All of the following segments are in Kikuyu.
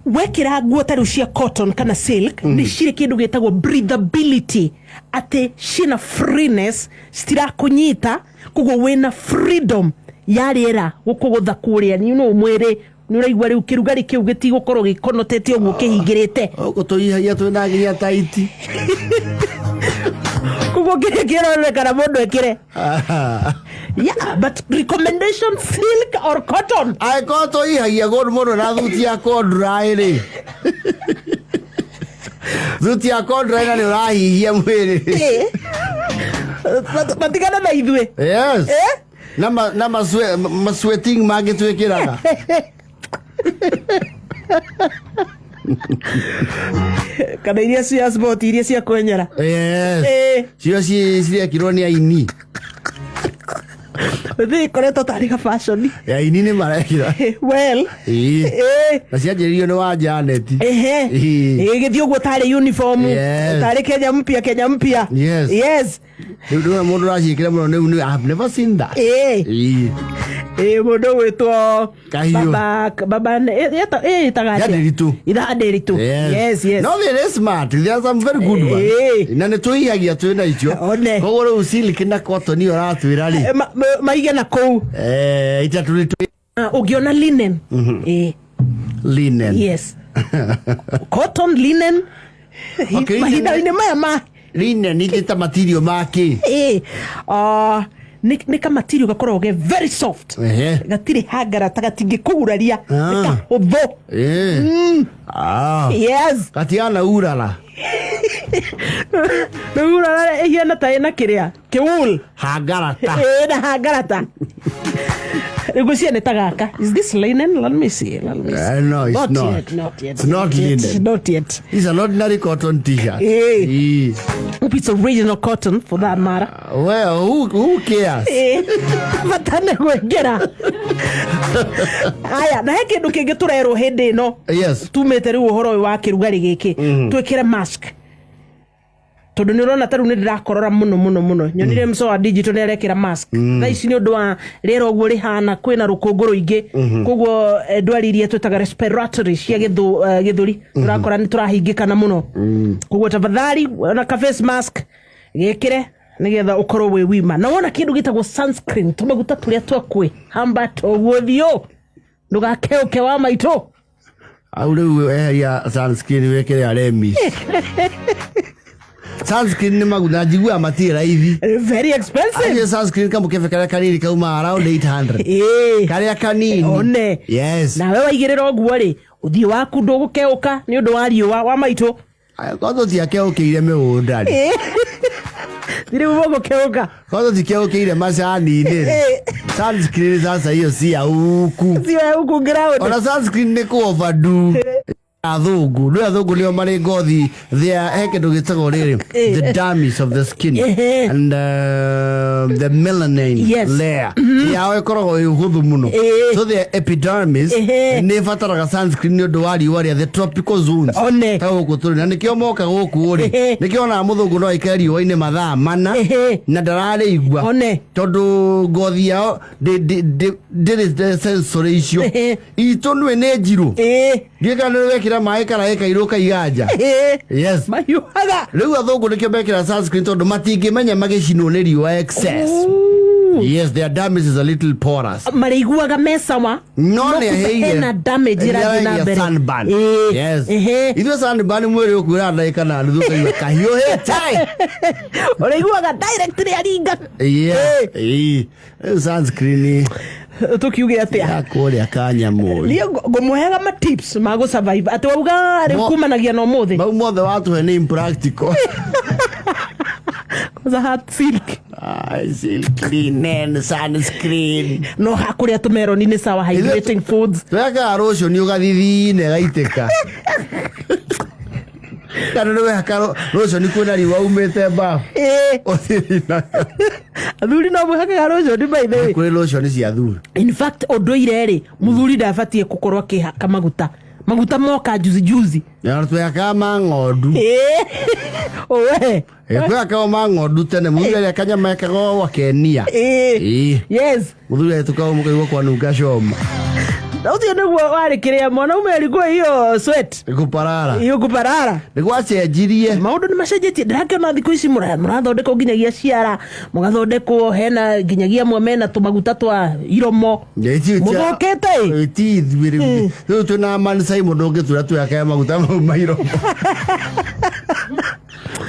Wekĩra nguo ta rĩu cia cotton kana silk, nĩ cirĩ kĩndũ gĩtagwo breathability, atĩ ciĩna freeness, citirakũnyita, koguo wĩna freedom ya rĩera gũkũgũtha kũrĩa nĩ no mwĩrĩ nĩ ũraigua rĩu kĩrugarĩ kĩu gĩtigũkorwo gĩkonotete ũguo kĩhingĩrĩte. Gũkũ tũihagia twĩna nginya taiti. Koguo kĩrĩa kĩronekana mũndũ ekĩre, yeah, but recommendation, silk or cotton. Angĩkorwo tũihagia kũndũ mũndũ na thuti ya corduroy rĩ, thuti ya corduroy na nĩ ũrahihia mwĩrĩ. Matigana na ithuĩ. Yes. Eh? Na na masweating mangĩ twĩkĩraga. Kana iria cia sport, iria cia kwenyera. Yes. Eh. Cio cirekirwo nĩ aini. Thĩ ikoretwo tarĩ ga fashion. Aini nĩ marekira. Well. Ĩĩ. Eh. Na cianjĩrĩirio nĩ wa Janet. Ehe. Ĩĩ. Ĩgĩthiĩ ũguo tarĩ uniform. Yes. Tarĩ Kenya mpya, Kenya mpya. Yes. Yes. Rĩu ndĩrona mũndũ ũraciĩkĩra mũno nĩu I have never seen that. Ĩĩ. Ĩĩ. Ĩĩ, mũndũ ũgwĩtwo Kahiũ. Baba baba ĩtaga atĩa? Ndiritu. Itha Ndiritu. Yes. No, they are smart. There are some very good ones. Ĩĩ. Na nĩ tũihagia twĩ na icio. One. Koguo rĩu silk na cotton iyo ũratwĩra rĩ. Eh, maige na kũu. Eh, ita tũrĩ tũ Ah, ũngĩona linen. Ĩĩ. Linen. Yes. Cotton, linen. Okay, Mahinda-inĩ maya ma Linen nĩ ta material ma kĩ? Ĩĩ. Ah, nĩ kamatirio gakoragwo ge very soft. Gatirĩ hangarata, gatingĩkũguraria. Ah. Nĩ kahũthũ. Eh. Ah. Yes. Gatiana urara. Rĩu urara ĩhiana ta ĩna kĩrĩa kĩwool. Hangarata. Ĩĩ, na hangarata. Rĩu ngwĩciria nĩ ta gaka. Is this linen? Let me see, let me see. No, it's not. Yet, not yet. It's not yet, linen. Not yet. It's an ordinary cotton t-shirt. Eh. Eh. Hope it's original cotton for that matter. Well, who cares? Ĩĩ. Bata nĩ gwĩkĩra. Aya, na he kĩndũ kĩngĩ tũrerwo hĩndĩ ĩno. Yes. Tumĩte rĩu ũhoro ũyũ wa kĩrugarĩ gĩkĩ, twĩkĩre mask, tondũ nĩ ũrona ta rĩu nĩ ndĩrakorora mũno mũno mũno. Nyonire mco wa digital nĩ arekĩra mask thaa ici nĩ ũndũ wa rĩera ũguo rĩhana, kwĩna rũkũngũ rũingĩ, koguo ndwari iria twĩtaga respiratory cia gĩthũri, tũrakora nĩ tũrahingĩkana mũno. Koguo tafadhali, ona ka face mask gĩkĩre nĩgetha ũkorwo wĩ wima. Na wona kĩndũ gĩtagwo sunscreen, tũmaguta tũrĩa twa kwĩhamba toguo ũthiũ ndũgakeũke wa maitũ. Au rĩu eheria sunscreen wĩkĩre Aremis. Sunscreen nĩ maguta njiguaga matirĩ raithi. Very expensive. Acio sunscreen kamũkebe karĩa kanini kauma around 800. Ĩĩ. Karĩa kanini. One. Yes. Nawe waigĩrĩra ũguo rĩ, ũthiũ waku ndũgũkeũka nĩ ũndũ wa riũa wa maitũ. Kwanza tiakeũkĩire mĩgũnda rĩ. Rĩu mũgũkeũka. Kwanza tikeũkĩire macani-inĩ rĩ. Sunscreen sasa hiyo si ya huku. Sio ya huku ground. Ona sunscreen nĩ kũ overdo. Athũngũ, nĩ athũngũ nĩo marĩ ngothi there, he kĩndũ gĩtagwo rĩrĩ, the dermis of the skin and the melanin layer yao ĩkoragwo ĩ hũthũ mũno. So the epidermis nĩ ĩbataraga sunscreen nĩ ũndũ wa riũa rĩa the tropical zones. One. Ta gũkũ tũrĩ na nĩkĩo moka gũkũ rĩ, nĩkĩo onaga mũthũngũ no aikare riũa-inĩ mathaa 4 na ndararĩigua. One. Tondũ ngothi yao ndĩrĩ sensory icio. Itũ nĩ njirũ. Ndiũĩ kana nĩ wekĩra maĩ karaĩ kairũ kaiga nja. Yes. Mahiũhaga. Rĩu athũngũ nĩkĩo mekĩra sunscreen, tondũ matingĩmenya magĩcinwo nĩ riũa excess. Yes, their dermis is a little porous. Marĩiguaga me sawa. No nĩ kumbe ahĩire. Hena damage ĩrathiĩ na mbere. Sunburn. Yes. Ithuĩ sunburn mwĩrĩ ũkwĩra ndagĩka na nuthu ũkaigua kahiũhĩte. Ũrĩiguaga direct rĩaringa. Yeah. Ĩĩ. Rĩu sunscreen Tũkiuge atĩa? Ya kũrĩa kanyamũ. Niĩ ngũmũheaga ma tips ma gũ survive atĩ wauga rĩu kumanagia na ũmũthĩ. Mau mothe watũhe nĩ impractical. Kwanza hat silk. Ai, silk, linen, sunscreen. No hakũrĩa tũmeroni nĩ sawa, hydrating foods. Twekaga rũciũ ũgathithine gaitĩka. Kana nĩ wehaka rũciũ kwĩna riũa umĩte bafu. Ũthithinaga. Athuri no mwĩhakaga rũciũ by the way. Kũrĩ lotion cia athuri. In fact, ũndũire rĩ, mũthuri ndabatiĩ gũkorwo akĩhaka maguta, maguta moka juzi juzi. Na twehakaga ma ng'ondu. Owe. Twehakaga ma ng'ondu tene, mũthuri arĩa kanyama ekaga o akenia. Ĩĩ. Mũthuri agĩtuka mũkaigua kwanunga coma. Na ũcio nĩguo warĩ kĩrĩa mwanaume alikuwa hiyo sweat Kuparara. Hiyo kuparara. Nĩ gwacenjirie. Maũndũ nĩ macenjetie, ndĩrakĩona thikũ ici mũrathondekwo nginyagia ciara, mũgathondekwo hena nginyagia amwe mena tũmaguta twa iromo. Mũthũkĩte ĩ. Ti ithuĩ rĩu. Rĩu twĩna Man Simon ndũngĩtwĩra twĩhake maguta mau ma iromo.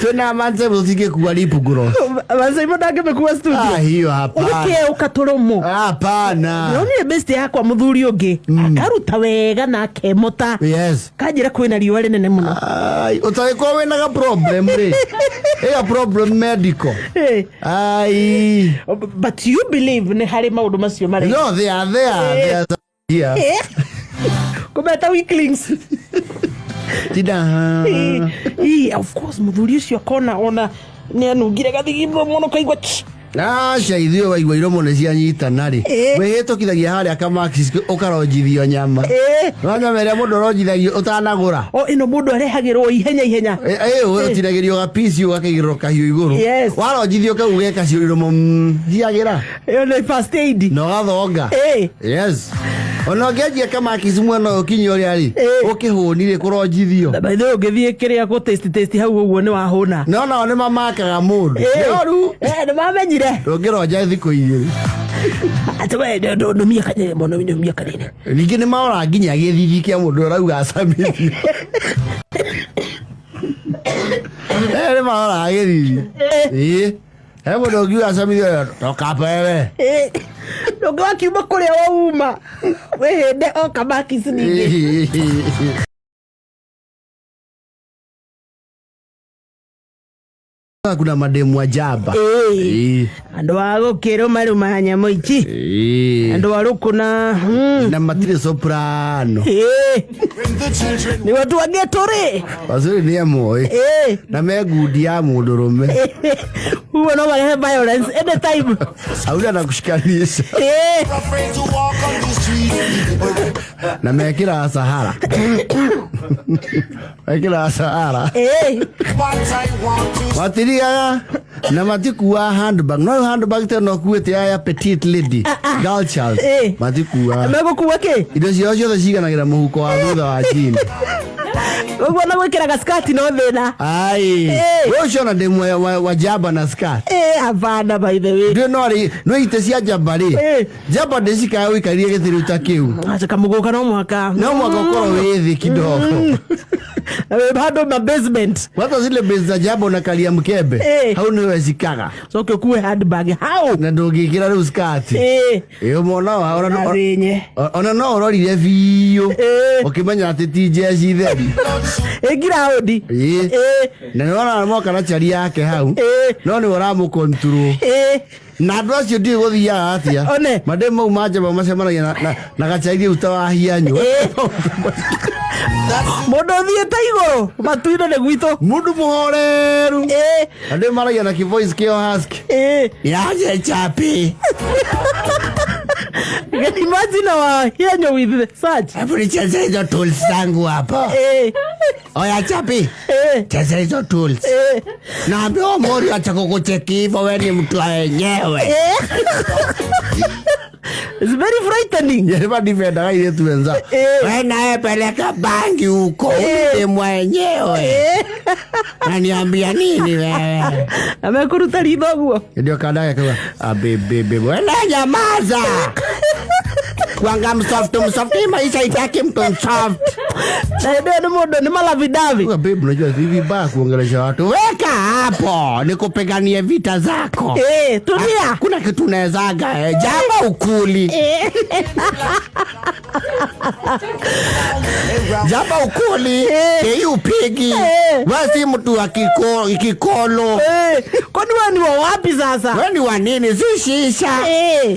Twĩna Man Simon tũtingĩkua lip gloss. Macaimo ndangĩmĩkua studio. Ah, hiyo hapana. Ũgĩkĩũka tũromo. Hapana. Ndĩronire best yakwa mũthuri ũngĩ akaruta wega na akemota. Yes. Kanjĩra kwĩna riũa rĩnene mũno. Ai, ũtagĩkorwo wĩna ga problem rĩ. Ĩga problem medical. Ai. But you believe nĩ harĩ maũndũ macio marĩ. No, they are there. They are here. Kũmeta weaklings. Tida. Ii, of course mũthuri ũcio akona ona nĩ anungire gathigimbo mũno kaigua tch. Aca ithuĩ waigua iromo nĩ cianyitana rĩ. Wĩhĩtũkithagia harĩa kamaxis ũkaronjithio nyama. No nyama ĩrĩa mũndũ aronjithagio ũtanagũra. O ĩno mũndũ arehagĩrwo ihenya ihenya. Ĩ ũtinagĩrio gapici ũgakĩigĩrĩrwo kahiũ igũrũ. Yes. Waronjithio kau gekacio iromo ciagĩra. Ĩyo nĩ first aid. Na ũgathonga. Yes. Ona ũngĩanjia kamakisi mwena ũyũ ũkinye ũrĩa rĩ, ũkĩhũni rĩ kũronjithio. Na by the way ũngĩthiĩ kĩrĩa kũ taste taste hau ũguo nĩ wahũna. No nao nĩ mamakaga mũndũ. No rĩu Nĩ mamenyire. Ndũngĩronja thikũ igĩrĩ. Atĩ we ndũmia kanini mũno, ndũmia kanini. Ningĩ nĩ marora nginya gĩthithi kĩa mũndũ ũrauga acamithio. Nĩ maroraga gĩthithi. Ĩĩ. He mũndũ ũngiuga acamithio, toka hapa wewe. Ndũngĩ wakiuma kũrĩa wauma wĩhĩnde o kamakisi ningĩ. Kuna mademu wa jaba. Andũ a gũkĩrũmarũma nyamũ ici. Andũ a rũkũna. Na matirĩ soprano. Nĩguo tuange tũrĩ. Wazuri nĩ amoĩ. Na me ngundi ya mũndũrũme. Uguo no marehe violence anytime. Hauna na kushikanisha. Na mekĩraga Sahara. Mekĩraga Sahara. Matirigaga na matikuaga handbag. No handbag tena ũkuĩte ya petite lady, girl child. Matikuaga. Megũkua kĩ? Indo ciao ciothe ciganagĩra mũhuko wa thutha wa jean. Ũguo na gwĩkĩraga skirt no thĩna. Ai. We ũcio ona ndĩ wa jaba na skirt. Hapana by the way. Ndĩ no rĩ, no ite cia jaba rĩ. Jaba ndĩcikaga ũikarire gĩtĩ rĩu ta kĩu. Acha kamũgũka no mũhaka. No mũhaka ũkorwo wĩ thĩ kidogo. Bado ma basement. Kwanza zile base za jaba unakalia mkebe. Hau nĩwe cikaga. So ũkue handbag hau. Na ndũngĩkĩra rĩu skirt. Ĩyo mwana wa ona no ũrorire biũ. Ũkĩmenya atĩ ti njeci theri. Ĩngiraũndi. Na nĩwona moka na chari yake hau. No nĩwe ũramũcontrol. Na andũ acio ndiũĩ gũthiaga atĩa. Mademu mau ma njamba macemanagia na gachari rĩu ta wa hianyũ. Mũndũ ũthiĩte igũrũ matu-inĩ nĩ gwitũ. Mũndũ mũhoreru. Andũ maragia na kĩvoice kĩo husky. Yaje chapi. Can imagine our hianyũ with the search. Hebu nicheze hizo tools zangu hapo. Oya chapi. Cheze hizo tools. Naambiwa Mori acha kukucheki hivyo, wewe ni mtu wenyewe. It's very frightening. Yeye defender airĩtu wenza. Wewe naye peleka bangi huko, ni mwenyewe. Na niambia nini wewe? Amekuruta ritho guo. Ndio kada yake kwa bebe wewe nyamaza. Kwanga msoft msoft maisha itaki mtu msoft. Na ndio ni mundu ni malavidavi. Wewe babe unajua hivi baya kuongelesha watu. Weka hapo nikupiganie vita zako. Tulia. Kuna kitu unawezaga jamba ukuli. Jamba ukuli, upigi. Wewe si mtu wa kikolo. Kwani wewe ni wa wapi sasa? Wewe ni wa nini? Si shisha.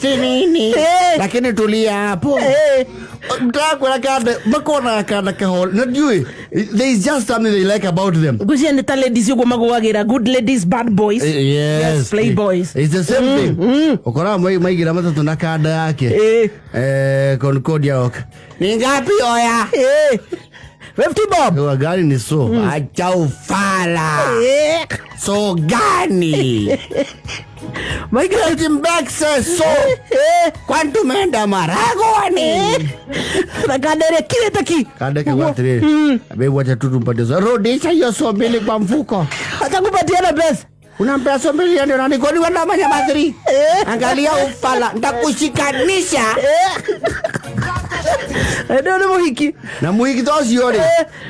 Si nini? Lakini tulia hapo. Mtakwa kanda makona kanda kahol. Na ndiũĩ, there is just something they like about them. Ngucia nĩ ta ladies ũguo magũagĩra, good ladies bad boys. Yes. Yes, playboys. It's the same thing. Ũkoraga maigĩra matatũ na kanda yake. Concordia Walk. Ni ngapi oya? 50 bob. Kwa gari ni so. Acha ufala. So gani? My God. Mbekse so. Kwani tumeenda Maragoni? Na kandere kile taki. Kandeke kwa atĩrĩrĩ, babe, wacha tu tumpatie so. Rudisha hiyo so mbili kwa mfuko. Acha kupatiana pesa. Unampea so mbili ndio nani kwani wala manyama 3. Angalia ufala, nitakushikanisha. Ndio nĩ mũhiki. Na mũhiki ta ũcio rĩ,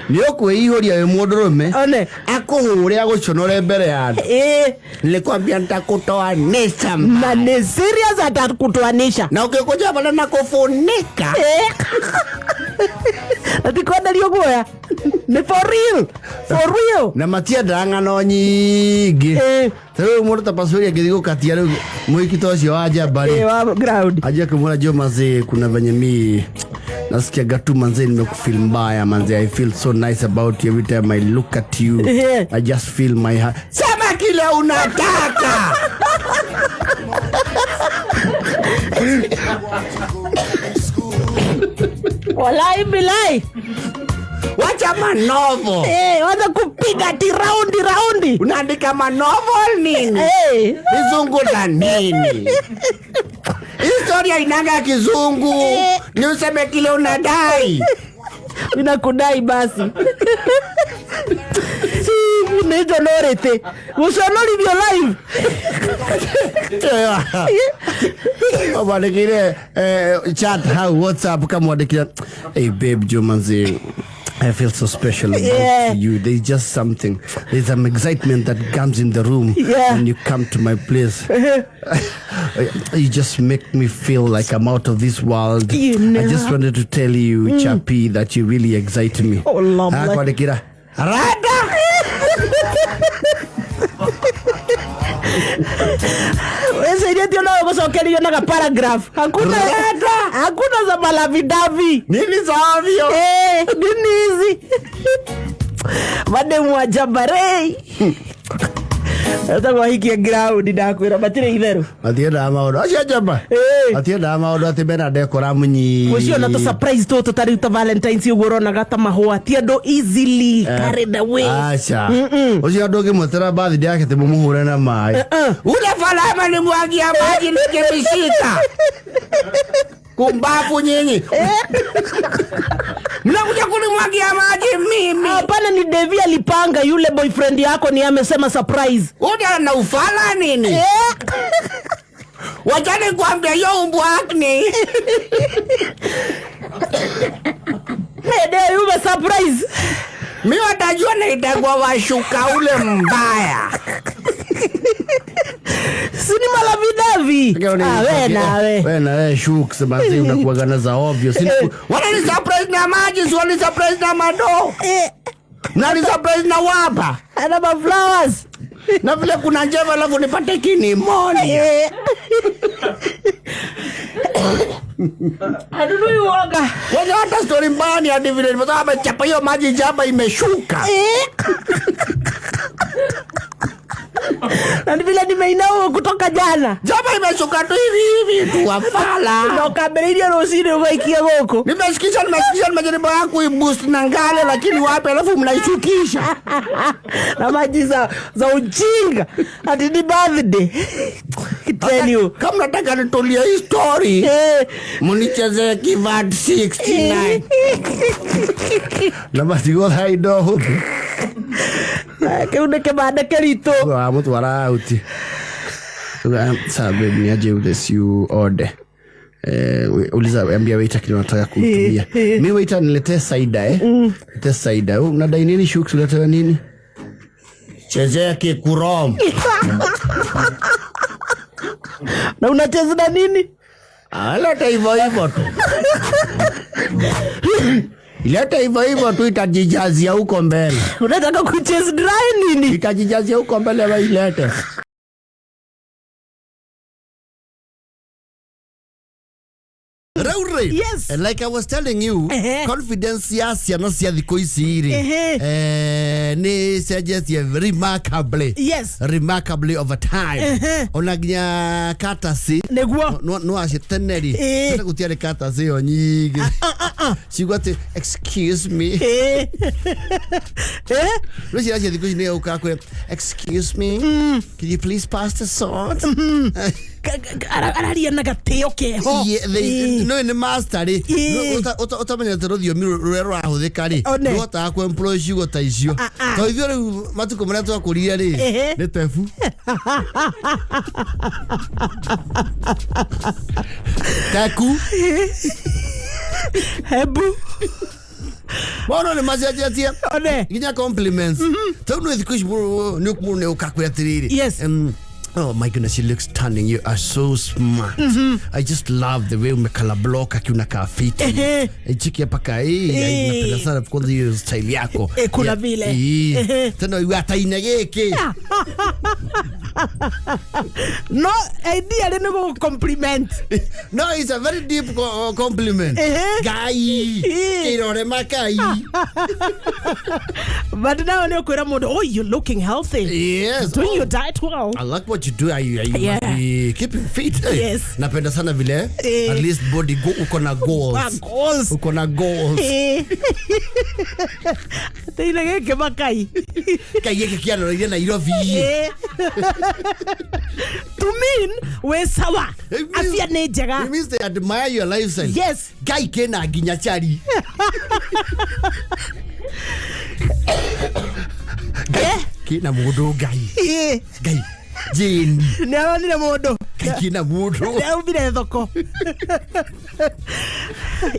nĩ ũkwĩihũria wĩ mũndũrũme. One. Akũhũre agũconore mbere ya andũ. Nilikwambia nitakutoanisha. Na ni serious atakutoanisha. Na ukikuja pale na kufunika. Na ti kwenderio guoya. Nĩ for real. For real. Na matiendaga ng'ano nyingĩ. Ta rĩu mũndũ ta Pastori angĩthiĩ gũkatia rĩu mũhiki ta ũcio wa njamba rĩ. Wa ground. Aje kumwona Jo manze, kuna venye mi nasikiaga tu manze, nimekufeel mbaya manze. I feel so nice about you every time I look at you. I just feel my heart. Sema kile unataka. Walai bilai. Wacha manovo. Wacha kupiga ti raundi raundi. Unaandika manovo nini? Kizungu na nini? Historia inanga kizungu. Ni useme kile unadai. Ninakudai basi. Si nĩnjonorete. Gũconorithio live. Mwandĩkĩire chat hau WhatsApp kamwandĩkĩra, hey babe Jo manze, I feel so special about you. There's just something. There's some excitement that comes in the room when you come to my place. You just make me feel like I'm out of this world. You know. I just wanted to tell you, Chappie, that you really excite me. Oh, lovely. Akwandĩkĩra, Rada! Wecirĩtie no gũcokerio na paragraph. Hakuna Rada! Hakuna za malavidavi. Nini za ovyo? Nini hizi? Mademu wa Jabare. Etagwo ahikie ground ndakwĩra matirĩ itherũ. Matiendaga maũndũ. Acio njamba. Matiendaga maũndũ atĩ mena decorum nyingĩ. Ũcio na tũ surprise tũtũ ta rĩu ta Valentine's ũguo ũronaga ta mahũa ti andũ easily carried away. Aca. Ũcio andũ ũngĩmwĩtĩra birthday yake ti mũmũhũre na maĩ. Ule falama ni mwagia maji nikimishika. Kumbafu nyinyi. Mnakuja kunimwagia maji mimi. Hapana, ni Devi alipanga, yule boyfriend yako ni amesema surprise. Una na ufala nini? Wacha nikwambie hiyo umbwa acne. Hey, yule surprise. Mimi watajua na itakuwa washuka ule mbaya. Sini malavidavi. We nawe. We nawe shuks basi unakuwa na za ovyo. Sini wana ni surprise na maji, si wana surprise na mado. Na ni surprise na wapa. Ana ma flowers. Na vile kuna njema alafu nipate kinimonia. Hanunui uoga. Wala hata story mbaya ni hadi vile nimesema amechapa hiyo maji jaba imeshuka. Na vile nimeinao kutoka jana. Jaba imeshuka tu hivi hivi tu wafala. Ndio kambĩrĩirie rũcinĩ ũgaikia gũkũ. Nimesikiza nimejaribu yangu iboost na ngale lakini wapi alafu mnaishukisha. Na maji za ujinga. Ati ni birthday. I tell you. Kama nataka nitulie hii story. Munichezee Kivat 69. Na basi go haido huku. Kĩu nĩ kĩbanda kĩritũ. Wa mũtwara out. Sasa babe ni aje ule si order. Uliza ambia waiter kile unataka kutumia. Mimi waiter niletee cider. Niletee cider. Unadai nini shuks uletewe nini? Chezea kikurom. Na unacheza na nini? Leta hivyo hivyo tu. Leta hivyo hivyo tu itajijazia huko mbele. Unataka kucheza dry nini? Itajijazia huko mbele wewe ilete. Rĩu rĩ, Yes. like I was telling you, confidence ya ciana cia thikũ ici rĩ, nĩ cenjetie remarkably, remarkably over time. Ona nginya katasi Nĩguo. No acio tene rĩ, tene gũtiarĩ katasi ĩyo nyingĩ, ciugo atĩ "excuse me". Rĩu ciana cia thikũ ici nĩ ũkaga kwĩra, "Excuse me, can you please pass the salt?" Araria na gatĩo keho. Yeah, no nĩ master rĩ. Ũtamenyete rũthiomi rũrĩa rũrahũthĩka rĩ, rũhotaga kũ employ ciugo ta icio. Tondũ ithuĩ rĩu matukũ marĩa twakũrire rĩ, nĩ tebu teku. Hebu. Maũndũ nĩ macenjetie. Nginya compliments tondũ nĩ thikũ ici mũndũ nĩ ũkakwĩra atĩrĩrĩ, "Oh my goodness, you look stunning. You are so smart. I just love the way umekala block akiunakaa fiti. Chiki hapa ka hii, napenda sana kwanza hiyo style yako." Kuna vile. Tena iwe ataine gĩkĩ. No idea rĩ nĩ gũ compliment. No, it's a very deep compliment. Ngai. Kĩrore makai. But now nĩ ũkwĩra mũndũ, "Oh, you're looking healthy." Doing your diet well. I like what you do. You must be keeping fit. Hey. Napenda sana vile at least body go, uko na goals. Ah, goals. Uko na goals. Teine gĩkĩ makai. Kai gĩkĩ kĩanoreire Nairobi. To mean wĩ sawa. It means- Afya nĩ njega. It means they admire your lifestyle. Ngai kĩna nginya chari. Ngai kĩna mũndũ Ngai. Ngai. Jane. Nĩ aronire mũndũ. Ngai kĩna mũndũ. Nĩ aumire thoko.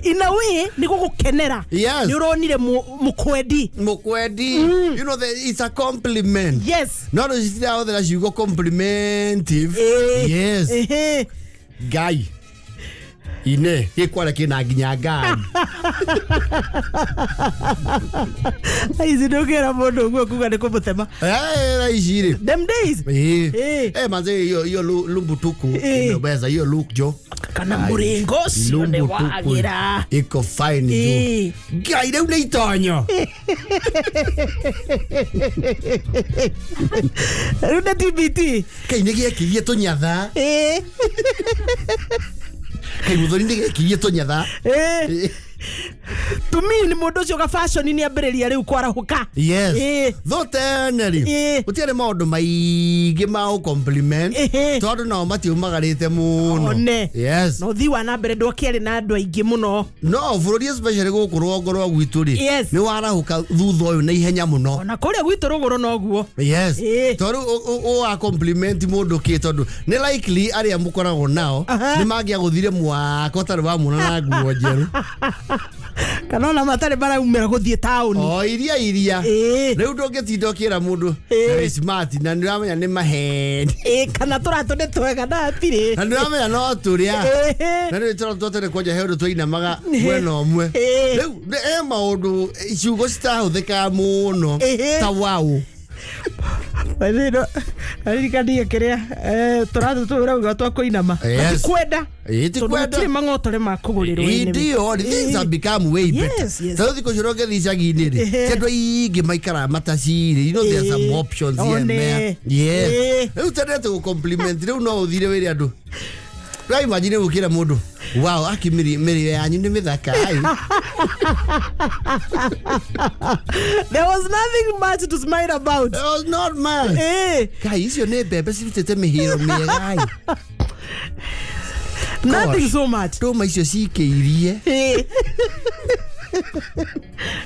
In a way nĩ gũgũkenera. Nĩ ũronire mũkwendi. Mũkwendi. You know, it's a compliment. No rĩu citirahũthĩra ciugo complimentive. Ngai. Ine, gĩkwara kĩna nginya ngari. Ici ndũngĩra mũndũ ũguo kuga nĩ kũmũtema. Eh, ici rĩ. Them days. Manze hiyo hiyo lumbutuku imeweza hiyo look jo. Kana mũrĩngo ũcio nĩ Lumbutuku wagĩra. iko fine jo. Ngai rĩu nĩ itonyo. Rĩu nĩ TBT. Kai nĩ gĩekirie tũnyatha. Kai mũthoni nĩ gĩekirie tũnyatha. To me nĩ mũndũ ũcio ga fashion nĩ ambĩrĩria rĩu kwarahũka. Tho tene rĩ, gũtiarĩ maũndũ maingĩ ma ũ compliment tondũ nao matiumagarĩte mũno. One. Yes. Na ũthii wa na mbere ndwakĩarĩ na andũ aingĩ mũno. No bũrũri especially gũkũ rũgongo rwa gwitũ rĩ, nĩ warahũka thutha ũyũ na ihenya mũno. Ona kũrĩa gwitũ rũgũrũ noguo. Tondũ wa compliment mũndũ kĩ, tondũ nĩ likely arĩa mũkoragwo nao nĩ mangĩagũthire mwaka ũtarĩ wamuona na nguo njerũ. Kana ona matarĩ maraumĩra gũthiĩ taũni. O iria iria. Rĩu ndũngĩtinda ũkĩra mũndũ wĩ smart na nĩ ũramenya nĩ maheni. Kana tũratũ nĩ twega na hatirĩ. Na nĩ ũramenya no tũrĩa. Na nĩ tũratũ twatene kwanja he ũndũ twainamaga mwena ũmwe. Rĩu he maũndũ ciugo citahũthĩkaga mũno ta wow. Mathĩna aririkanie kĩrĩa tũratũ tũu ũrauga twa kũinama. Matikwenda. Ti Tondũ kwenda. gũtirĩ mang'otore ma kũgũrĩrwo anyway. Ndio, the things have become way better. Tondũ thikũ ici ũrongĩthiĩ icagi-inĩ rĩ, ti andũ aingĩ maikaraga matacirĩ. You know, there are some options here and there. Rĩu tendete gũ compliment, rĩu no ũthire wĩre andũ. Rĩu imagine gũkĩra mũndũ, "Wow, aki mĩrĩre yanyu nĩ mĩthaka, ai." There was nothing much to smile about. There was not much. Kai, icio nĩ mbembe cirutĩte mĩhĩro mĩega, ai. Nothing so much. Ndũma icio cikĩirie.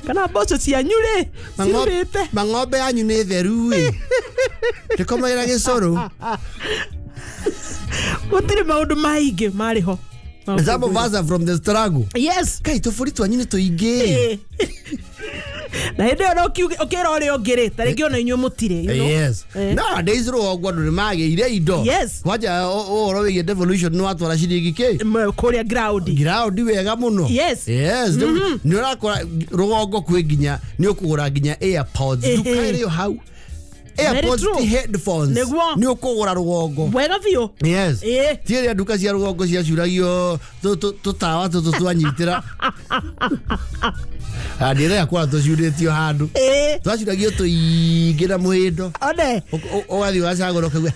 Kana mboco cianyu rĩ, cirurĩte. Mang'ombe yanyu nĩ theru ĩ. Ndĩkomagĩra gĩcũrũ. Gũtirĩ maũndũ maingĩ marĩ ho. Some of us are from the struggle. Kai tũbũri twanyu nĩ tũingĩ. Na hĩndĩ ĩyo no ũkĩra ũrĩa ũngĩ rĩ, ta rĩngĩ ona inyuĩ mũtirĩ, you know? Nowadays rũgongo andũ nĩ magĩire indo. Kwanja ũhoro wĩgiĩ devolution nĩ watwara ciringi kĩ? Kũrĩa ground. Ground wega mũno. Rĩu nĩ ũrakora rũgongo kwĩ nginya nĩ ũkũgũra nginya AirPods. Nduka ĩrĩ o hau. AirPods true. ti headphones. Nĩguo. Nĩ ũkũgũra rũgongo. Wega biũ. Yes. Ĩĩ. Ti ĩrĩa nduka cia rũgongo ciacuragio tũtawa tũtũ twanyitĩra. Ndĩrĩa kwara tũcurĩtio handũ. Ĩĩ. Twacuragio tũingĩ na mũhĩndo. One. Ũgathiĩ ũgacagũra ũkaigua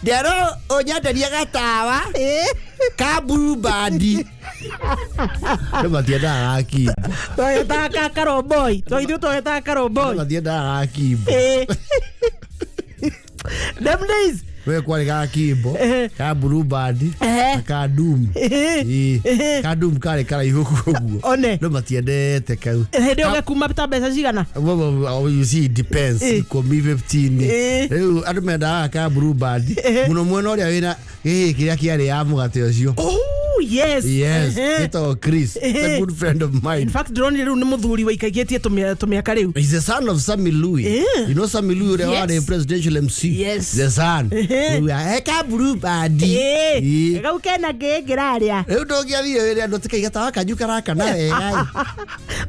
ndero ũnyenderie gatawa Ĩĩ. ka Blue Band. Andũ matiendaga gakimbo. Twagetaga ka karomboi. Ithuĩ twagetaga karomboi. Andũ matiendaga gakimbo. Ĩĩ. Them days. We kwarĩ gakimbo Ehe. ka Blue Band Ehe. na ka Doom. Ĩĩ. Ĩĩ. Ehe. Ka Doom karĩ karaihu ũguo. One. Andũ matiendete kau. Hĩndĩ ĩyo gekuma ta mbeca cigana? Well, you see, it depends. Eh. Ikũmi, 15. Eh. Rĩu andũ mendaga ka Blue Band. Eh. Mũno mwena ũrĩa wĩna gĩkĩ kĩrĩa kĩarĩ ya mũgate ũcio. Oh, yes. Yes, Ehe. gĩtagwo Chris. He's a Eh. good friend of mine. In fact, ndĩronire rĩu nĩ mũthuri waikaikĩtie tũmĩaka rĩu. He's the son of Sammy Louis. Eh. You know Sammy Louis ũrĩa Yes. warĩ presidential MC. Yes. The son. Eh. Rĩu, eh, ka Blue Band. Ĩĩ. Ĩĩ. Kau kena ngĩngĩrarĩa. Rĩu ndũngĩathire wĩre andũ atĩ gatawa kanyu karakana wega.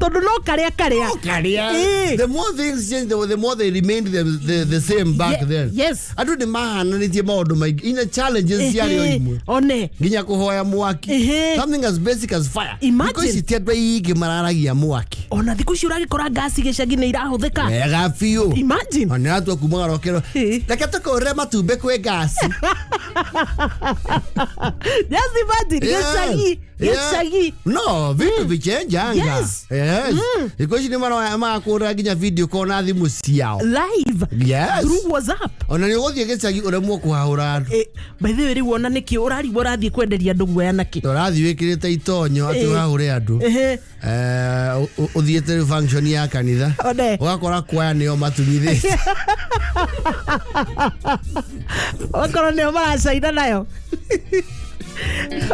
Tondũ no karĩa karĩa. Karĩa. Ĩĩ. The more things change, the more they remained the same back then. Yes. Andũ nĩ mahananĩtie maũndũ maingĩ. Ina challenges ciarĩ o Ehe. imwe. One. Nginya kũhoya mwaki. Ehe. Something as basic as fire. Imagine. Thikũ ici ti andũ aingĩ mararagia mwaki. Ona thikũ ici ũragĩkora ngasi gĩcagi nĩ irahũthĩka. Wega biũ. Imagine. Ona nĩ atua kuma garokero. Ĩĩ. Reke tũkũrĩre matumbĩ kwĩ ngasi. Just imagine. Gĩcagi. Gĩcagi. No, vitu vichenjanga. Yes. Yes. Thikũ ici nĩ maroya makũrĩra nginya video call na thimũ ciao. Live. Yes. Through WhatsApp. Ona nĩ ũgũthiĩ gĩcagi ũremwo kũhahũra andũ. By the way rĩu ona nĩkĩ ũrarigwo ũrathiĩ kwenderia andũ guoya nakĩ? Ũrathiĩ wĩkĩrĩte itonyo atĩ Ĩĩ. ũrahũre andũ. Ehe. Ũthiĩte rĩu function ya kanitha. One. Ũgakora kwaya nĩo matumithĩte. Okorwo nĩo maracaina nayo.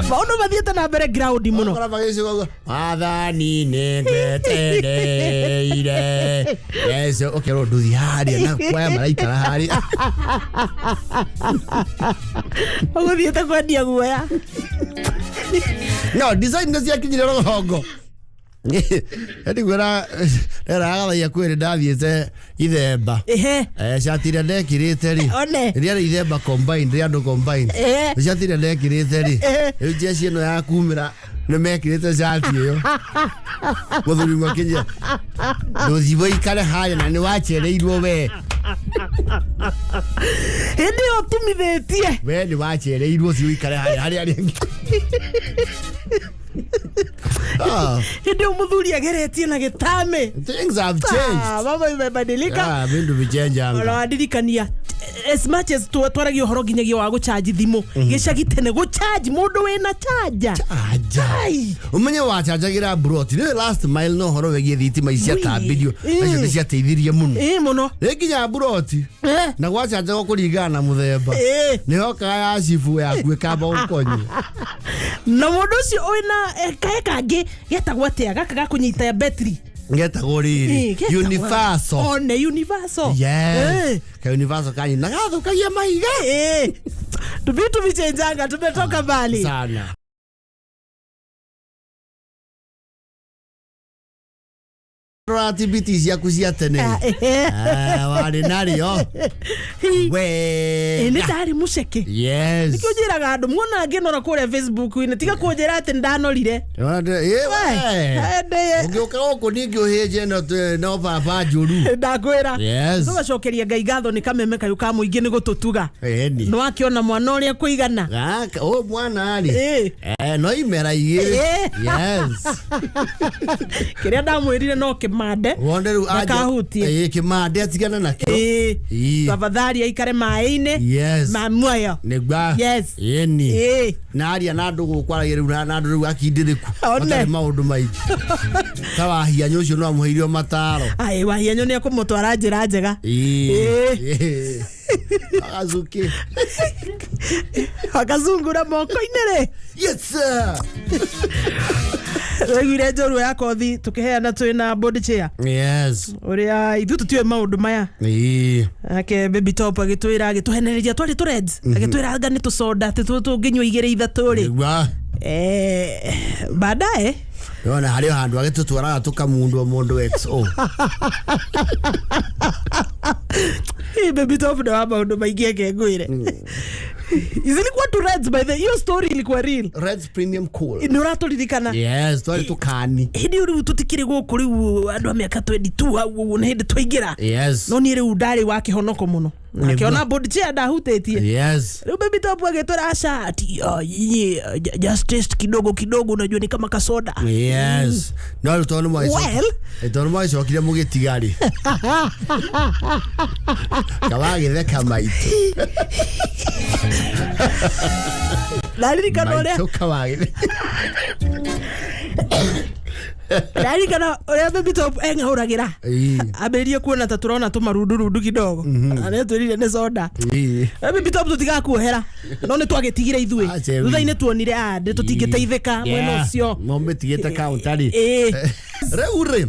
Maũndũ mathiĩte na mbere ground mũno. Ũgakora magĩcigo ũguo, Mwathani nĩngwetereire. Yesu ũkerwo ndũthiĩ harĩa na kwaya maraikara harĩa. Ũgũthiĩte kwendia guoya. No, design nĩ ciakinyire rũgongo. Ndigwĩra nderagathaia kwĩrĩ ndathiĩte ithemba. Ehe. Cati iria ndekĩrĩte rĩ. One. Rĩarĩ ithemba combined, rĩa andũ combined. Ehe. Cati iria ndekĩrĩte rĩ. Ehe. Rĩu jeshi ĩno ya kumĩra nĩ mekĩrĩte cati ĩyo. Mũthuri ũmwe akĩnjĩra, ndũthiĩ ũikare harĩa na nĩ wacereirwo we. Hĩndĩ ĩyo ũtumithĩtie. We nĩ wacereirwo thiĩ ũikare harĩa harĩa arĩa angĩ. Ah, Hĩndĩ ĩyo mũthuri ageretie na gĩtame. things have changed. Ah, mambo imebadilika. Ah, vindu vichenjanga. Ona wandirikania as much as twaragia ũhoro nginyagia wa gũchanji thimũ gĩcagi tene gũchanji mũndũ wĩna chanja. Aja. Ai. Umenye wachanjagĩra broti nĩ last mile no horo wĩgiĩ thitima ici ciatambirio Ii. nacio nĩ ciateithirie mũno. Ĩĩ mũno. Rĩ nginya broti Eh. na gwachanjagwo kũringana na mũthemba. Ĩĩ. Nĩ hokaga ya cibu yaku ĩkamba gũkonywo. Na mũndũ ũcio wĩna kae kangĩ getagwo atĩa gaka ga kũnyita betri. Getagwo rĩrĩ Ĩĩ, getagwo- universal. One universal. Yes. Eh. Ka universal kanyi na gathũkagia mahiga. Eh. Vitu vichenjanga tumetoka mbali. Sana. Rora TBT ciaku cia tene. Ah, ehe. Ah, warĩ narĩo. Ĩĩ, We. nĩ ndarĩ mũceke. Yes. Nĩkĩo njĩraga andũ muona ngĩnora kũrĩa Facebook-inĩ tiga kũnjĩra atĩ nĩndanorire. Eh, Ũngĩũka gũkũ ningĩ ũhĩnje no baba njũru. Ndakwĩra. Yes. Tũgacokeria Ngai ngatho nĩ kameme kayũ ka mũingĩ nĩ gũtũtuga. Ĩni. Nĩ wakĩona mwana ũrĩa kũigana. Gaka, ũyũ mwana rĩ. Ĩĩ. No imera igĩrĩ. Ĩĩ. Yes. Kĩrĩa ndamwĩrire no kĩmande. Wonde rĩu anja- Ndakahutie. Ĩĩ, kĩmande atigane nakĩo. Ĩĩ. Ĩĩ. Tafadhali aikare maĩ-inĩ. Yes. Ma muoyo. Nĩgua. Yes. Ĩni. Ĩĩ. Na aria na andũ gũkũ aragia rĩu na andũ rĩu akindĩrĩku. One. Matarĩ maũndũ maingĩ. Ta wahianyũ ũcio no amũheirio mataro. Ai wahianyũ nĩ ekũmũtwara njĩra njega. Ĩĩ. Ĩĩ. Ĩĩ. Agacuki. Akazungura moko-inĩ rĩ. Yes sir. Waiguire njorua ya kothi tũkĩheana twĩ na board chair. Yes. Ũrĩa ithuĩ tũtiũĩ maũndũ maya. Ĩĩ. Ake baby top agĩtwĩra agĩtũhenereria twarĩ tũreds agĩtwĩra anga nĩ tũcoda atĩ tũngĩnyua igĩrĩ ithatũ rĩ. Nĩgua. Baadaye Nĩwona harĩ o handũ agĩtũtwaraga tũkamundwo mũndũ XO. Hii Baby Top nĩ wa maũndũ maingĩ eke ngwĩre. Zilikuwa tu Reds, by the hiyo story ilikuwa real. Reds Premium Cool. Nĩ ũratũririkana. Yes, twarĩ tũkani. Hĩndĩ ĩyo rĩu tũtikĩrĩ gũkũ rĩu andũ a mĩaka 22 hau ũguo nĩ hĩndĩ twaingĩra. Yes. No niĩ rĩu ndarĩ wa kĩhonoko mũno. Nĩguo. Akĩona board chair ndahutĩtie. Yes. Rĩu Baby Top agĩtwĩra aca ati yeah, just taste kidogo kidogo, unajua ni kama kasoda. Yes. No rĩu tondũ nĩ Well. tondũ mwagĩcokire mũgĩtiga rĩ, kawagĩtheka maitũ. Ndaririkana ũrĩa Maitũ kawagĩtheka. Ndaririkana ũrĩa Baby Top eng'aũragĩra. Ĩĩ. Ambĩrĩrie kuona ta tũrona tũmarundurundu kidogo. Na nĩatwĩrire nĩ soda. Ĩĩ. Baby Top tũtigakuohera no nĩ twagĩtigire ithuĩ. Aca, ĩĩ. Thutha-inĩ tuonire ah, ndĩ tũtingĩteithĩka mwena ũcio. Mũmĩtigĩte counter rĩ. Ĩĩ. Rĩu rĩ,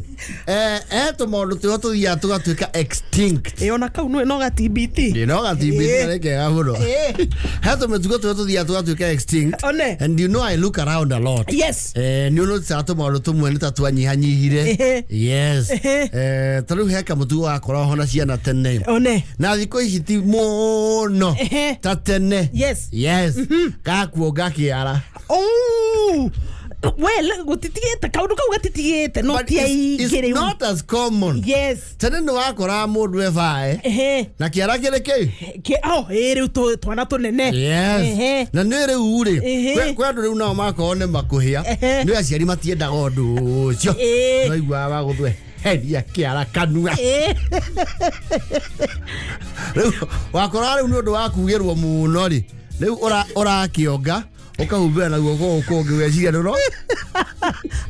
tũmaũndũ tũrĩa tũthiaga tũgatuĩka extinct. Ĩ ona kau nĩ no ga TBT. Ĩ, no gatibiti Ĩĩ. nĩ kega mũno. Ĩĩ. He tũmĩtugo tũrĩa tũthiaga tũgatuĩka extinct. One. And you know I look around a lot. Yes. Nĩ ũnoticaga tũmaũndũ tũmwe nĩ ta twanyihanyihire. Ehe. Yes. Ehe. Ta rĩu he kamũtugo gakoragwo ho na ciana tene. One. Na thikũ ici ti mũno Ehe. ta tene. Yes. Yes. Gakuonga kĩara. Oh. Well, gũtitigĩte kaũndũ kau gatitigĩte no But ti it's aingĩ rĩu. not as common. Yes. Tene nĩ wakoraga mũndũ ebae Ehe. na kĩara kĩrĩ kĩ. Oh, ĩ rĩu twana tũnene. Yes. Ehe. Na nĩ rĩu rĩ, Ehe. kwĩ andũ rĩu nao makorwo nĩ makũhĩa Ehe. nĩ aciari matiendaga ũndũ ũcio. Ĩĩ. Noiguaga wagũthwe heria kĩara kanua. Ĩ. Rĩu wakoraga rĩu nĩ ũndũ wa kugĩrwo mũno rĩ, rĩu ũrakĩonga ũkahumbĩra na guoko gũkũ kũngĩ ũgeciria ndũro.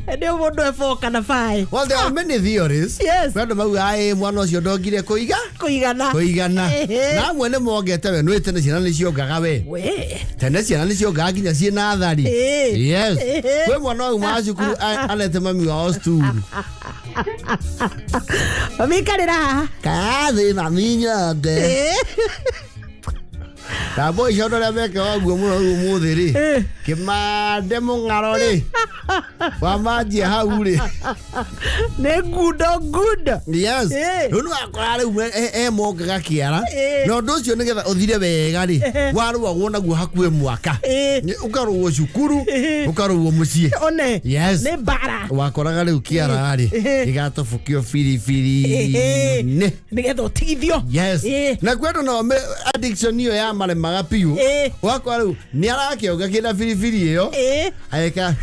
Nĩ mũndũ eboka na baĩ. Well, there are many theories. Yes. Kwĩ andũ maugaga ĩ mwana ũcio ndongire kũiga Kũigana. kũigana. Ehe. Na amwe nĩ mongete we nĩ tene ciana nĩ ciongaga we. We. Tene ciana nĩ ciongaga nginya ciĩ nathari. Ĩĩ. Yes. Ehe. Kwĩ mwana waumaga cukuru anete mami wao stool. Mami ikarĩra haha. Kathĩ mami nyonge. Ĩ. Na boy icio andũ arĩa mekaga ũguo mũno rĩu ũmũthĩ rĩ, Ĩ. kĩmande mũng'aro rĩ, wamanjia hau rĩ. Nĩ ngundo ngundo. Yes. Ĩ. Rĩu nĩ wakora rĩu emongaga kĩara Ĩ. na ũndũ ũcio nĩgetha ũthire wega rĩ, Ehe. warũagwo naguo hakuhĩ mwaka. Ĩ. Ũkarũo cukuru, Ĩ. ũkarũo mũciĩ. One. Yes. Nĩ mbara. Wakoraga rĩu kĩara rĩ, Ĩ. gĩgatobokio biribiri-inĩ. Nĩgetha ũtigithio. Yes. Ĩ. Na kwĩ andũ nao addiction ĩyo ya maremaga biũ. Ĩ. Wakora rĩu nĩ arakĩonga kĩna biribiri ĩyo, Ĩ. agĩka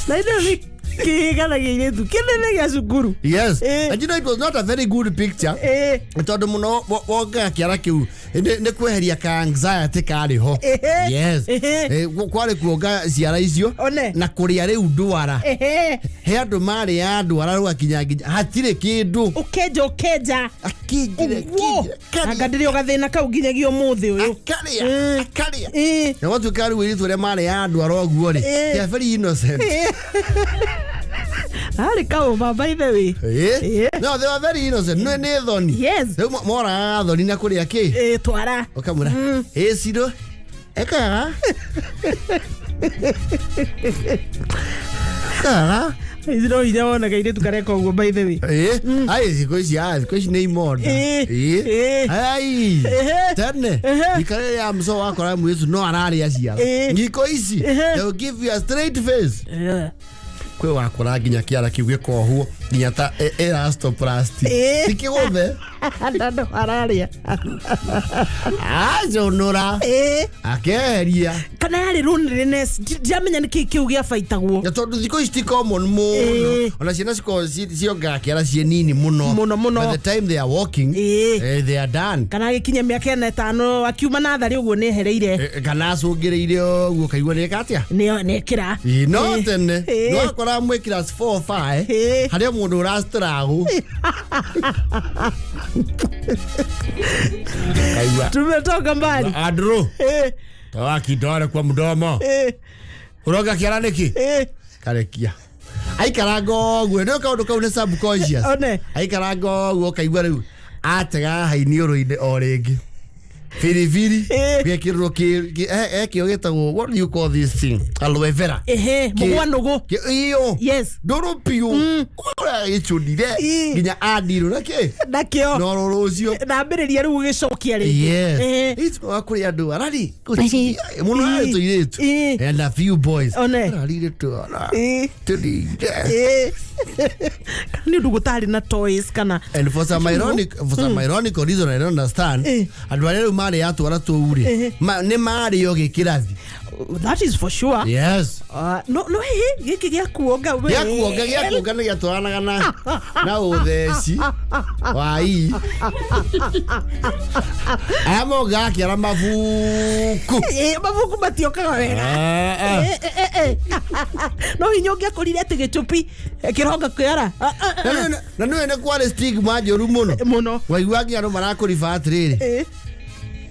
Na ithuĩ nĩ kĩhĩganagia airĩtu kĩnene gĩa cukuru. Yes. Ĩ. And you know it was not a very good picture. Ĩ. Tondũ mũno wongaga kĩara kĩu nĩ kweheria ka anxiety karĩ ho. Ehe. Yes. Ehe. Kwarĩ kuonga ciara icio One. na kũrĩa rĩu ndwara. Ehe. He andũ marĩa ndwara rũgakinya nginya hatirĩ kĩndũ. Ũkenja ũkenja. Akĩingire Ũguo. Anga ndĩrĩ o gathĩna kau nginyagia ũmũthĩ ũyũ. Akarĩa Ĩ. akarĩa. Ĩ. Na gwatuĩka rĩu airĩtu arĩa marĩa ndwara ũguo rĩ, Ĩ. they are very innocent. Ĩ. Arĩ kaũma by the way. Ĩ. Ĩ. No, they were very innocent. Nĩ nĩ thoni. Yes. Rĩu moragaga thoni na kũrĩa kĩ? Ĩ, twara. Ũkamwĩra, ĩ ciro, ekaga. Ekaga. Ici no hinya wonaga airĩtu kareka ũguo by the way. Ĩ, ai thikũ ici, ai thikũ ici nĩ imonda. Ĩ. Ĩ. Ĩ. Ai. Ehe. Tene, Ehe. ikara rĩrĩa mũco wakora mũirĩtu no ararĩa ciara. Ĩ. Thikũ ici, Ehe. they will give you a straight face. Ĩ. Kwĩ wakora nginya kĩara kĩu gĩkohwo nginya ta elastoplasty. Ĩ. Ti kĩgũthe. Na no ararĩa. Acũnũra. Ĩ. Akeheria. Kana yarĩ loneliness. Ndiramenya nĩkĩ kĩu gĩabaitagwo. Na tondũ thikũ ici ti common mũno. Ĩ. Ona ciana cikoragwo ciongaga kĩara ciĩ nini mũno. Mũno, mũno. By the time they are walking, Ĩ. they are done. Kana agĩkinya mĩaka ĩna ĩtano akiuma natharĩ ũguo nĩ ehereire. Kana acũngĩrĩire ũguo kaigua nĩeka atĩa? Nĩ ekĩra. Ĩ, no Ĩ. tene Ĩ. no akora mwĩ class 4 5 Ĩ. harĩa mũndũ ũrastragũ kaigua Tumetoka mbali. andũ Ĩ. toa kidole kwa mdomo Ĩ. ũronga kĩara nĩkĩ Ĩ. karekia aikaranga ũguo nĩ kaũndũ kau nĩ subconscious One. aikaranga ũguo ũkaigua rĩu atega hainiũrũ-inĩ o rĩngĩ. Biribiri Eh. gĩkĩrwo ekĩo gĩtagwo, what do you call this thing, aloe vera. Ehe, mũgwanũgũ. Iyo. Yes. Ndũrũ piũ ũrĩa gĩcũnire nginya andirũ na kĩ Nakĩo. no rũcio. Ndambĩrĩria rĩu gũgĩcokia rĩngĩ. Yes. Ehe. It's kũrĩ andũ arari mũno arĩ tũirĩtu Eh. and a few boys. One. Ararire twana Eh. tũrĩire. Eh. Kana nĩ ũndũ gũtarĩ na toys kana And for some ironical reason I don't understand, Eh. andũ arĩa rĩu marĩ atwara tũu rĩ, Eh. nĩ marĩo gĩkĩrathi. That is for sure. Yes. No hĩ gĩkĩ gĩa kuonga we. Gĩakuonga nĩ gĩatwaranaga na ũtheci wa ii aya mongaga kĩara mabuku. Eh, mabuku matiokaga wega. Eh, eh. Eh, eh, eh, eh. No hinya ũngĩakorire atĩ gĩcupi kĩronga kĩara. Ah, ah, ah. Na nĩwe nĩ kwarĩ stigma njũru mũno. Mũno. Waigua nginya andũ marakũriba atĩrĩrĩ, Eh.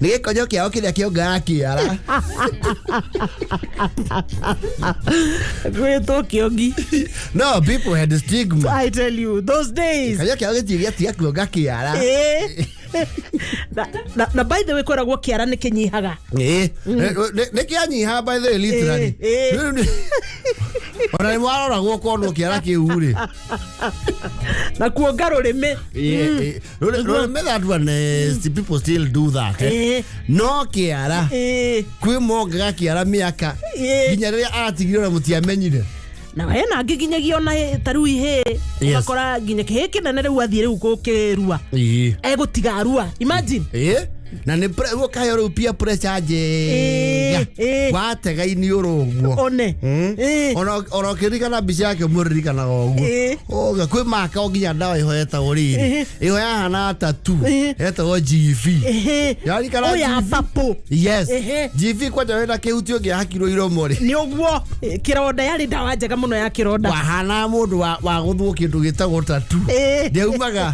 nĩ gĩkonyo kĩao kĩrĩa kĩongaga kĩara. Gwĩtwo kĩongi. No, people had stigma. I tell you those days. Gĩkonyo kĩao gĩtirĩ gĩatiga kuonga kĩara. Eh. Na by the way, kwĩragwo kĩara nĩ kĩnyihaga. Ĩĩ. Nĩ kĩanyiha by the way, literally. Eh, eh. Rĩu ona nĩ waroragwo ũkonwo kĩara kĩu rĩ. Na kuonga rũrĩmĩ. Rũrĩmĩ, that one, people still do that, eh. Eh. No kĩara, Eh. kwĩ mongaga kĩara mĩaka Eh. nginya rĩrĩa aratigire ona mũtiamenyire. Na hena angĩ nginyagia ona ta rĩu ihĩĩ, Yes. ũgakora nginya kĩhĩĩ kĩnene rĩu athiĩ rĩu gũkĩrua, Ĩĩ. egũtiga arua, imagine. Ĩĩ. Na nĩ rĩu ũkaheo rĩu peer pressure njega. Eh, eh. Watega iniũrũ ũguo. One. Eh. Ona ũkĩririkana mbica yake mũririkanaga ũguo. Eh. Ũga kwĩ maka o nginya ndawa ĩho yetagwo rĩrĩ, Eh. ĩho yahana tatu, Eh. yetagwo GV. Ehe. Yaririkana Ũya GV? papũ. Yes. Ehe. GV kwanja wĩna kĩhuti ũngĩahakirwo iromo rĩ, Nĩ ũguo. Eh, kĩronda yarĩ ndawa njega mũno ya kĩronda. Wahana mũndũ wa gũthwo kĩndũ gĩtagwo tatu. Eh. Ndĩaumaga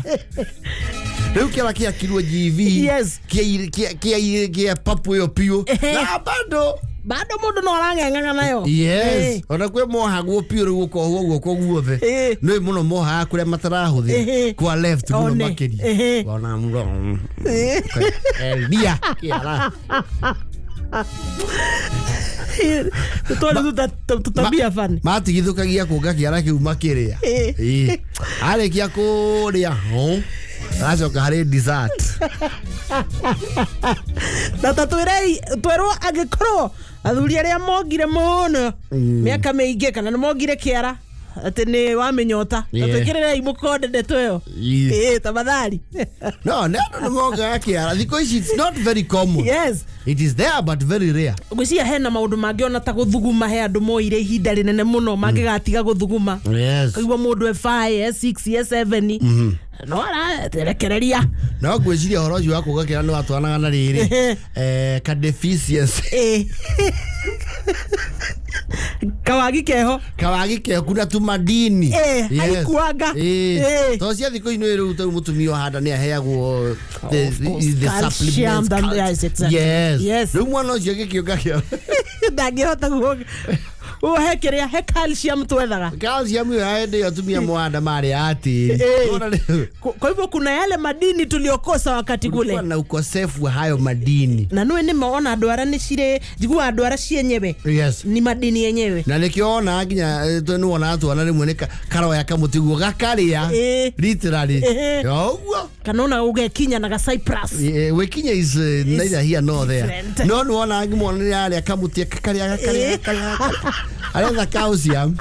rĩu kĩara kĩakirwo GV. Yes. Kĩa papu ĩyo piũ Ehe. na bado Bado mũndũ no arang'eng'ana nayo. Yes. Eh. Ona kwĩ mohagwo piũ rĩu ũkohwo guoko guothe. Eh. Nĩ mũno mohaga kũrĩa matarahũthĩra, Ehe. kwa left mũno One. makĩria. Ehe. Wona mũro Eh. eria kĩara. Tũtwari tũtabia bani. Matigithũkagia kuonga kĩara kĩu makĩrĩa. Eh. Ĩĩ. Arĩkia kũrĩa hũ, aracoka harĩ dessert. Na ta twĩrei twerwo angĩkorwo athuri arĩa mongire mũno mĩaka mĩingĩ kana nĩ mongire kĩara atĩ nĩ wamĩnyota, ta Yeah. twĩkĩrĩrei mũkonde ndeto ĩyo. Ĩĩ. Ĩĩ, tafadhali. No nĩ andũ nĩ mongaga kĩara thikũ ici, it's not very common. Yes. It is there but very rare. Ngwĩciria hena maũndũ mangĩ ona ta gũthuguma, he andũ moire ihinda rĩnene mũno mangĩgatiga gũthuguma. Yes. Kaigua mũndũ e 5, e 6, e 7 no ararekereria. No ngwĩciria ũhoro ũcio wa kuonga kĩara nĩ watwaranaga na rĩrĩ, ka deficiency. Ĩĩ. Kawagi keho. Kawagi keku na tumadini. Eh, haikuanga. Eh. To cia thikũ ino rĩu tarĩu mũtumia ũhanda nĩ aheagwo the Of course, the calcium, supplements, yes, exactly. Yes. Yes. Rĩu mwana ũcio gĩkĩũnga kĩo Ndangĩhota he kĩrĩa he calcium twethaga. Calcium ĩyo ya hĩndĩ ĩyo atumia mwanda marĩ a tĩri. Eh. Ona rĩu, Kwa hivyo kuna yale madini tuliokosa wakati kulikuwa kule na ukosefu wa hayo madini. Na nĩ nĩma ona ndwara nĩ cirĩ njiguaga ndwara cienyewe Yes. ni madini yenyewe. Na nĩkĩo wona nginya nĩ wonaga twana rĩmwe nĩ karoya kamũtĩ guo gakarĩa. Eh. Literally. Eh. Ũguo. Kana ona ũgekinya na ga Cyprus. Wikinya is neither here nor there. Different. No nĩ wona ngimwona nĩ arĩa kamũtĩ kakarĩa gakarĩa Eh. gakarĩa gakarĩa aretha calcium.